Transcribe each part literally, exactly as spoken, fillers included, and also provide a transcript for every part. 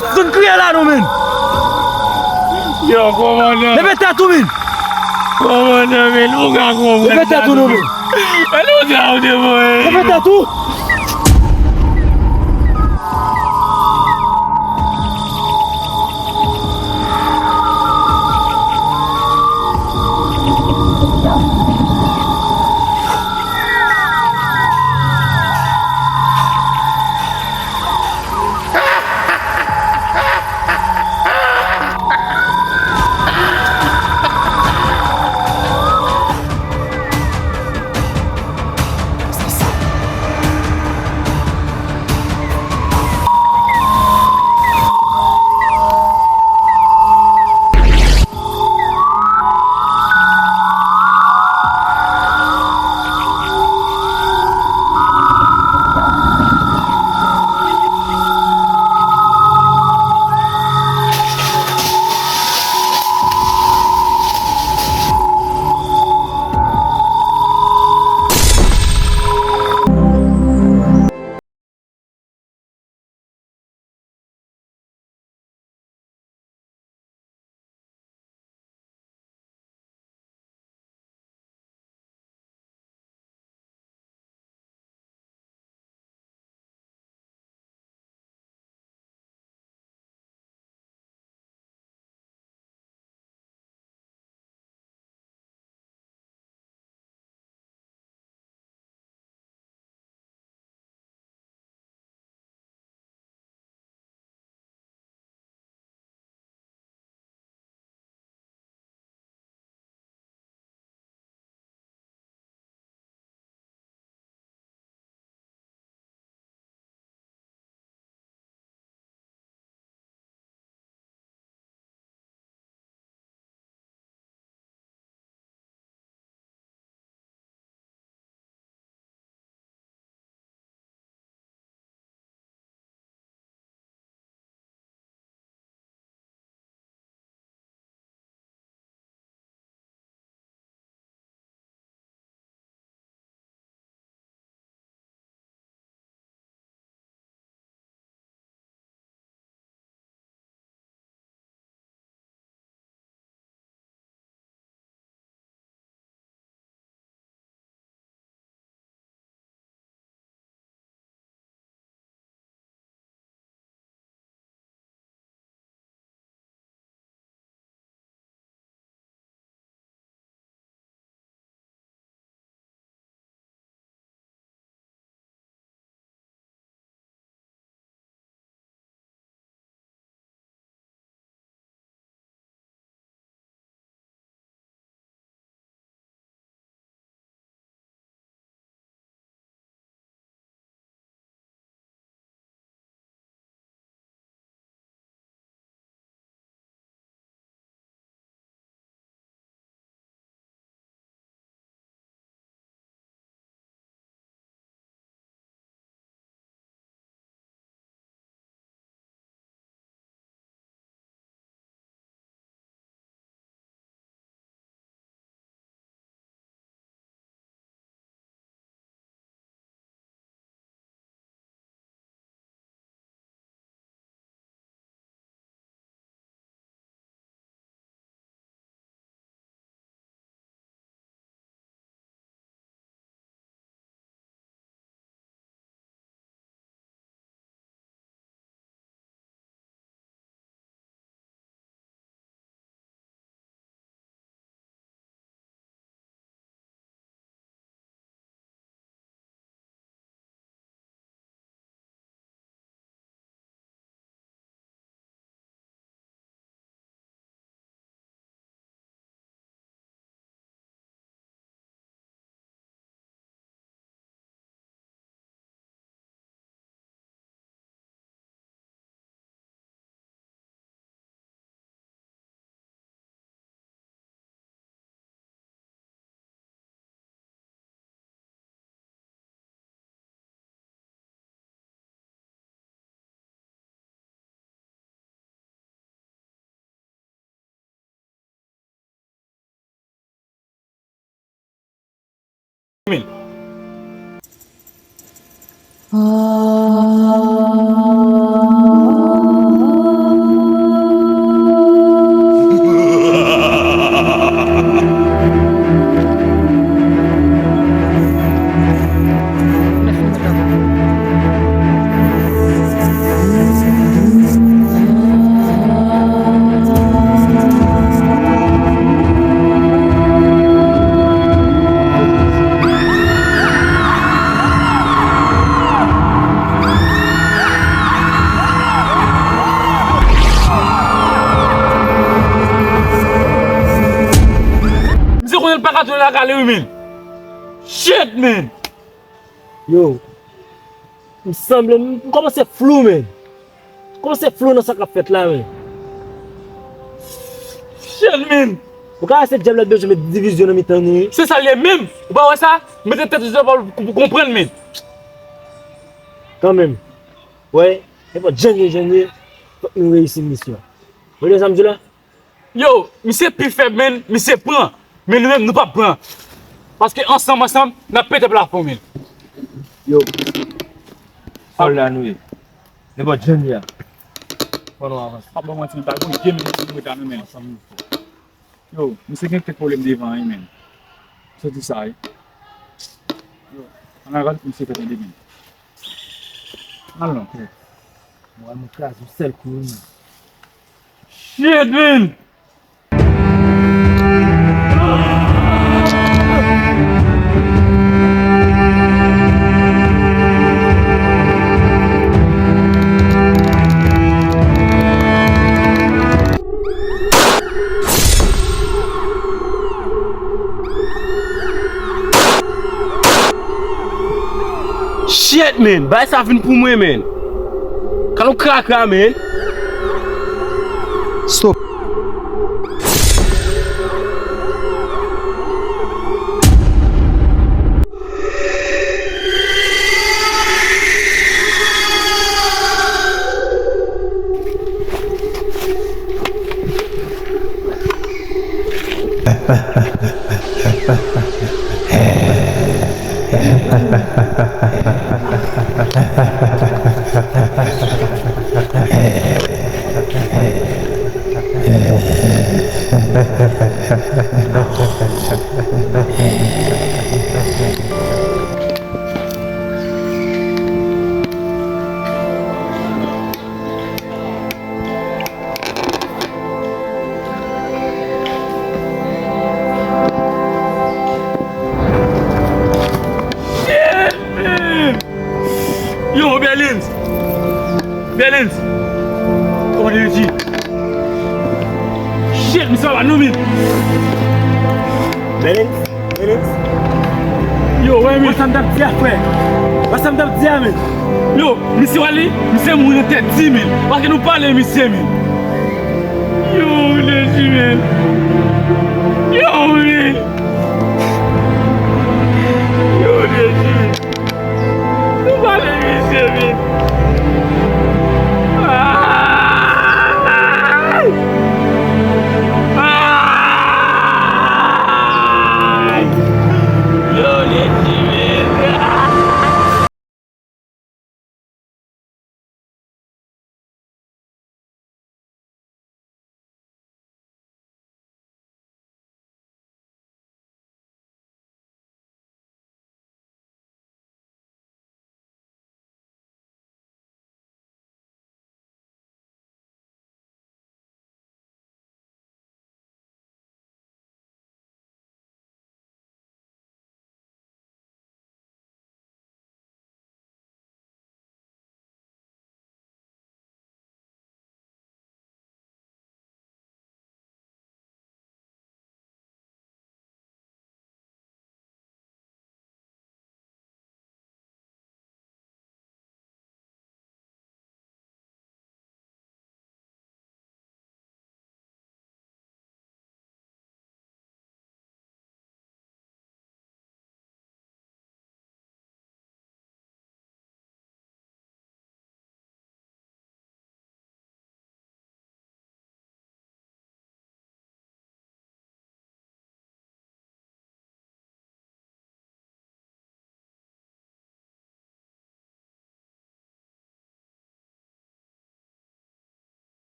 Konn kriye la non, men. Yo, kòmandan. Leve tèt ou, men. Kòmandan, men, ou ka konprann. Leve tèt ou non, men. Men, ou ka, ou te voye. Leve tèt ou. Patwon la kale wi, men. Shit, men. Yo, m sanble, m kòmanse flou, men. M kòmanse flou nan sa k ap fèt la, men. Shit, men. Ou ka wè se dyab la bezwen met divizyon nan mitan nou, wi. Se sa l ye menm. Ou pa wè sa? Mete tèt sou zepòl pou, pou konprann, men. Kanmenm. Wè, nenpòt jan n ye, jan n ye, fòk nou reyisi misyon. Ou tande sa m di w la? Yo, misye pi fèb, men, misye pran. Men nou menm, nou p ap pran. Paske ansanm, ansanm, n ap pete plafon, men. Yo, sòlda nou ye. Nenpòt jan n ye a, fò nou avanse. Pa ban manti, men pa gon je misye nou reta nou, men. Yo, misye gen kèk pwoblèm devan, wi, men. Soti sa, wi. Yo, ann al gade pou misye fè tande, men. Ann al non. Moral mwen kraze yon sèl kou, wi, men. Shit, man! Shit, man! Bagay sa fin pou mwen, man! Kalon krakra, man! Stop! Yo, Berlins! Berlins! Kòman te di? Shit, misye pa ban nou, men! Berlins? Yo, wè, men. Wè sa m t ap di a, frè. Wè sa m t ap di a, men. Yo, misye wale, misye mouri nan tèt di, men. Paske nou pale, misye, men. Yo, Jezi, men. Yo, men. Yo, Jezi. Nou pale, misye, men. Ay! Ay! Yo, Jezi, men.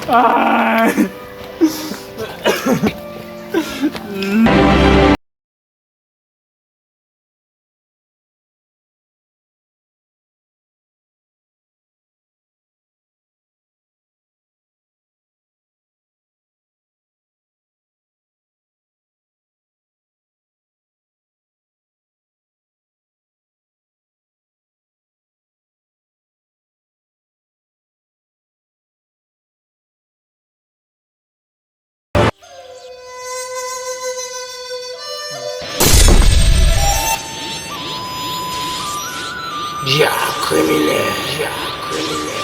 Ah. Djak kriminèl, djak kriminèl.